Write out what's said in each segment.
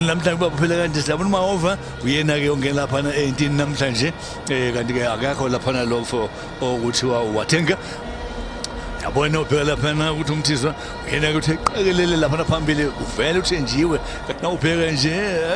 Namhlanje ubaba phela kanje siyabona uMahova uyena ke ongena laphana ey'ntini namhlanje kanti ke akekho laphana lo mfo okuthiwa uwathenga yabona ubheka laphana ukuthi uMthizwa uyena ke uthi eqekelele laphana phambili uvele uthenjiwe nawubheka nje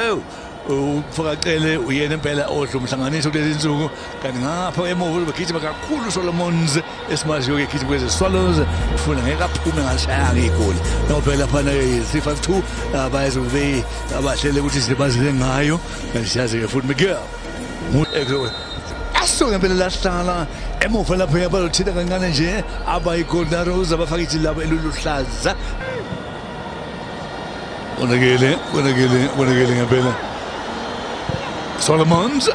ewu umfokacele uyena impela odla umhlanganiso kulezi nsuku kanti ngapha emuva ubegijima kakhulu Solomons esimaziyo ke gijima kweze Swallows funa ngeke aphume ngalishayanga igoli nawubheka laphana 352 abayezobe abahlele ukuthi sibazile ngayo kanti siyazi-ke futhi Miguel asuke ngempela lahlala emuva lapho yabalothinta kancane nje abayi-Golden Arrows abafaka ijili labo eluluhlaza. Konakele, konakele, konakele ngempela. Solomons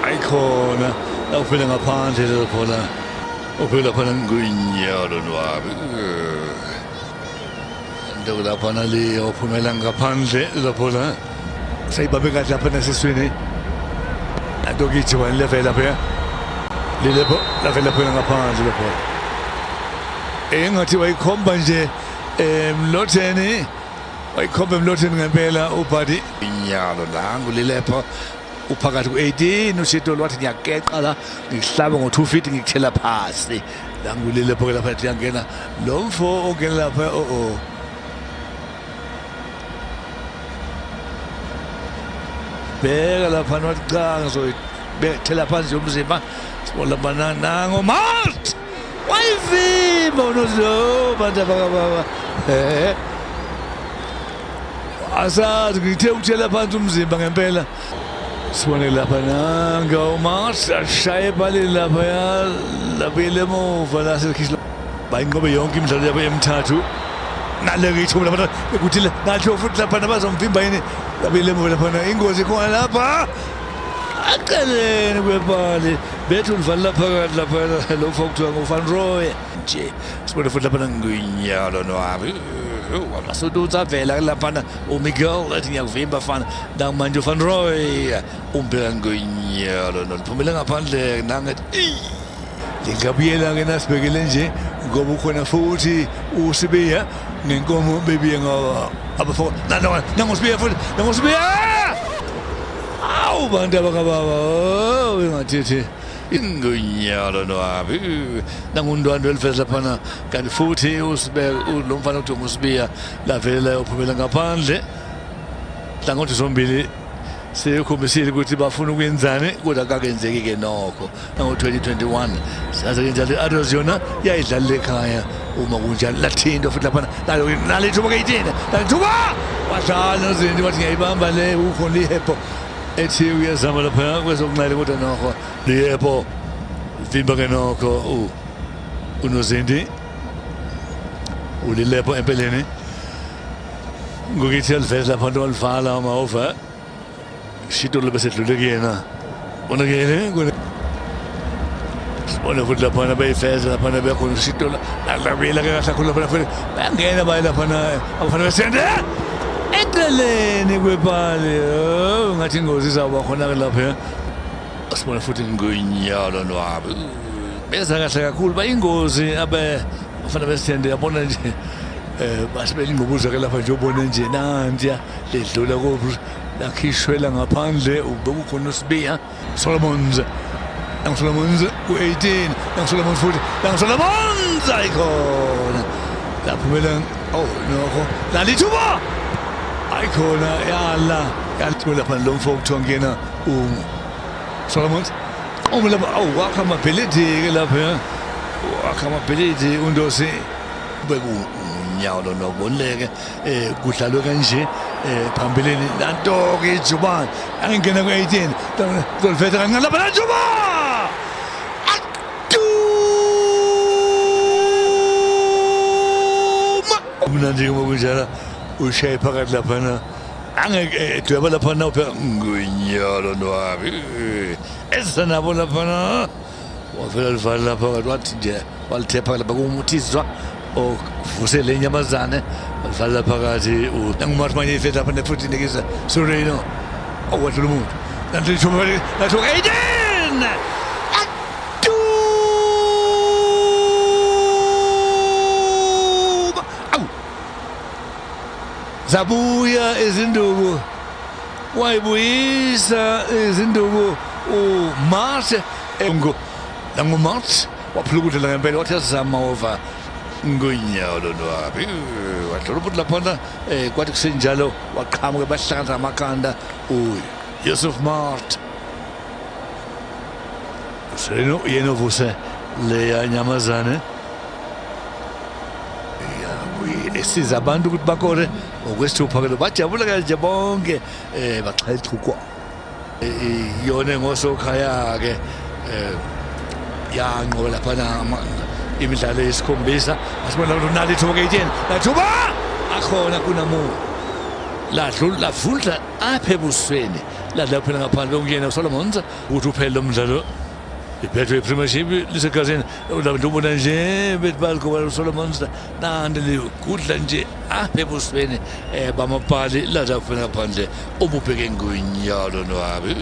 ayikhona awuphela ngaphandle lapho uphela khona ngunyalo lwabi. Nto laphana le ophumela ngaphandle lapho la. Sayibambe kahle lapha naseswini. Anto gijima level lapha. Lilepho lavela phela ngaphandle lapho. Engathi wayikhomba nje emlotheni wayikhomba emlotheni ngempela uBuddy inyalo nangu lilepho uphakathi ku-18 ushito lwathi ngiyakeqa la ngihlaba ngo-2 feet ngikuthela phasi nangu lilepho ke lapha liyangena lo mfo ongena lapha oh oh bheka lapha wathi cha ngizoyibethela phansi umzimba sibona lapha nango malt wayivimba unozo bantu abakababa asazi ngithe ukuthela phansi umzimba ngempela sibone lapha nanga uMars ashaye ebhaleni lapha labuyele emuva lasekhishla bayinqobe yonke imidlalo yabo emithathu naleke ithuba lapha ukuthi nathiwa futhi lapha nabazomvimba yini labuyele emuva laphana ingozi khona lapha aceleni kwepali bethu ulivalela phakathi lapha lo mfo kuthiwa nguVan Roy nje sibone futhi laphana ngunyalo nohabi amasututsi avela laphana uMiguel ethi ngiyakuvimba fana namanje uVan Roy umbheka ngunyalo noliphumele ngaphandle nangethi lingabuyela-ke nasibhekele nje ngoba ukhona futhi uSibiya ngenkomo bebiye ngoba abafo nanguSibiya futhi nanguSibiya awu bantu abakababa engathithi ingunyalo nohabi nangundwandwe eliveza laphana kanti futhi lo mfana kuthiwa nguSibiya lavelela uphumela ngaphandle hlangothi zombili sekhombisile ukuthi bafuna ukwenzani kodwa kakenzeki-ke nokho nango-2021 saze kenjalo i-Arrows yona yayidlalela ekhaya uma kunjalo lathintwa futhi laphana nalithuba ke-18 nalithuba wadlala nozinti wathi ngiyayibamba le ukhona ihepho ethi uyazama lapha kwezokunxele kodwa nokho liyepho vimba ke nokho unozinti ulilepho empeleni ngokuthi aliveza lapha nto walivala amahova shito lobe sedlule kuyena bonakele sibone futhi laphana beyifeza laphana bekhona ushito lalabuyela ke kahle kakhulu laphana futhi bayangena baye laphana abafana besende eceleni kwepali oh ngathi ingozi izawuba khona ke lapha sibone futhi ngunyalo lwabo beza kahle kakhulu bayingozi abe abafana besithende yabona nje basebelingqubuza ke lapha nje ubone nje nantiya ledlula ko lakhishwela ngaphandle ubekukhona uSibiya Solomons Solomons ku-18 Solomons futhi Solomons ayikhona laphumela oh nokho lalithuba ayikhona yala yalithuba lapha lo mfo okuthiwa ngena uSolomons uma lapha awu wakha amabhilidi ke lapha wakha amabhilidi uNdosi bekunyawo lonobonleke kudlalwe kanje phambilini nanto-ke ijubane angingena ku-18 zoliveza kancane lapha najuba aduma umnandi uma kunjala ushaye phakathi laphana angeke edweba laphana uphe ngunyalo nwabi ezisanabo laphana wavela livala lapha phakathi wathi nje walithepha lapha kumuthiswa ovuse le nyamazane walivalela phakathi nangumathi manje ifetha lapha nefuthi inikeza Soreno owadlula umuntu nanti ithuba lathu Aiden Awu zabuya izinduku Wayibuyisa izinduku uMart engu nanguMart waphulukudlela ngempela wathi azama over ngonyawo lonwabi wadlula ubuthi laphana kwathi kusenjalo waqhamuka bahlanganisa amakhanda uYusuf Mart. Useno yena ovuse leya nyamazane esiza abantu ukuthi bakore okwesithupha ke bajabula kanje bonke baxhela ichukwa yona ngosokhaya ke yanqoba laphana imidlalo eyisikhombisa. Asibona ukuthi unalo ithuba ke-18 lathuba akhona kunamu ladlula lavundla apha ebusweni ladla kuphela ngaphandle kokuyena uSolomons ukuthi uphele lo mdlalo. IBetway Premiership lisegazini ubona nje bethi balikoba uSolomons nandi ligudla nje apha ebusweni bamapali ladla kuphela ngaphandle ububheke ngunyalo nwabi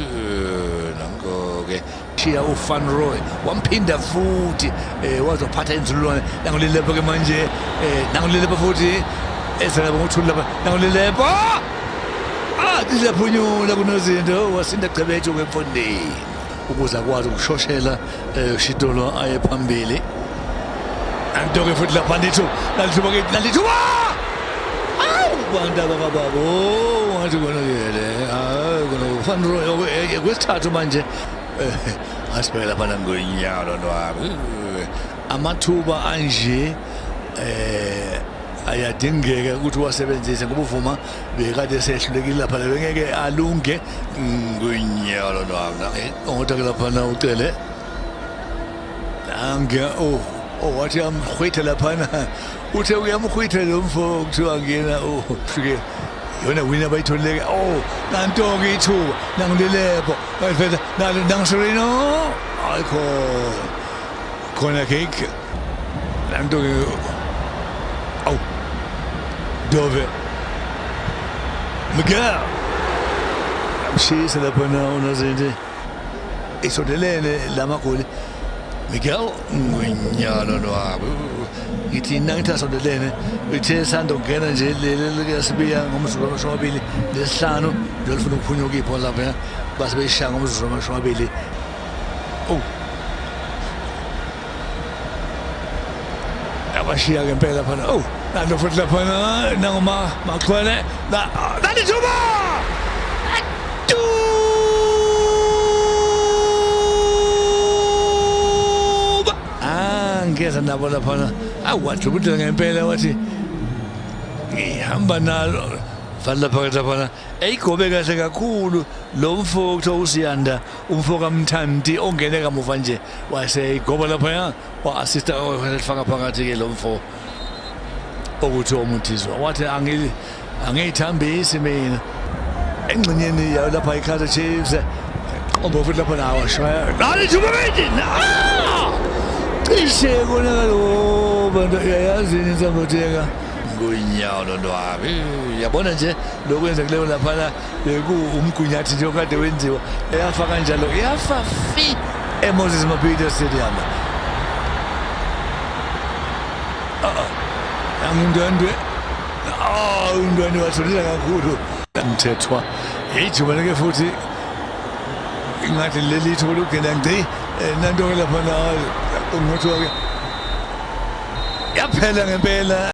nanko-ke shiya uFan Roy wamphinda futhi wazophatha inzululwane nangulilepo ke manje nangulilepo futhi ezalaba ngothuli lapha nangulilepo lizaphunyula kunozinto wasinda cebetshu kwemfondini ukuze akwazi ukushoshela uShitolo aye phambili. Antoke futhi lapha lithuba nalithuba ke nalithuba awu bantu abakababo ngathi konakele hayi kona uFan Roy kwesithathu manje asibheke lapha nangonyalo lwami amathuba anje ayadingeka ukuthi uwasebenzise ngoba uvuma bekade sehlulekile lapha bengeke alunge ngonyalo lwami ngodwa ke laphana ucele nange oh wathi amkhwithe laphana uthe uyamkhwithe lo mfo kuthiwa ngena fike yona wina bayitholile nanto-ke ithuba nangulilepo bayiveza nanguserino ayikho khona cake nanto-ke awu Dove Miguel amshisa laphana unozinti isondelene lamagoli Miguel ngonyalo lwabo ngithi nangithi asondelene uthe sanda kungena nje leli likasibiya ngomzuzu wama-25 nje lifuna ukuphunyuka ibhola lapha base beyishaya ngomzuzu wama-20 abashiya ke impela laphana nalo futhi laphana nangoma Maxwele nalithuba ngeza nabo laphana awadlubudela ngempela wathi ngihamba nalo vala phakathi laphana eyigobe kahle kakhulu lo mfo kuthiwa uSiyanda umfo kaMthanti ongene kamuva nje wayeseyigoba laphaya wa-assista elifaka phakathi-ke lo mfo okuthiwa umuthizwa wathi angiyithambisi mina engxenyeni yayo lapha i-Kaizer Chiefs qombo futhi lapha nawo washaya nalithuba bethi cishe konakalo bantu uyayazini insambotheka ngonyawo lwami yabona nje lokwenzekileyo laphana bekuwumgunyathi nje okade wenziwa yafa kanjalo yafa fi eMoses Mabhida Stadium. Angindwendwe undwendwe wasondela kakhulu Mthethwa ijubane-ke futhi ngathi leli thuba lokungena ngci nanto-ke laphana ngothiwa-ke yaphela ngempela.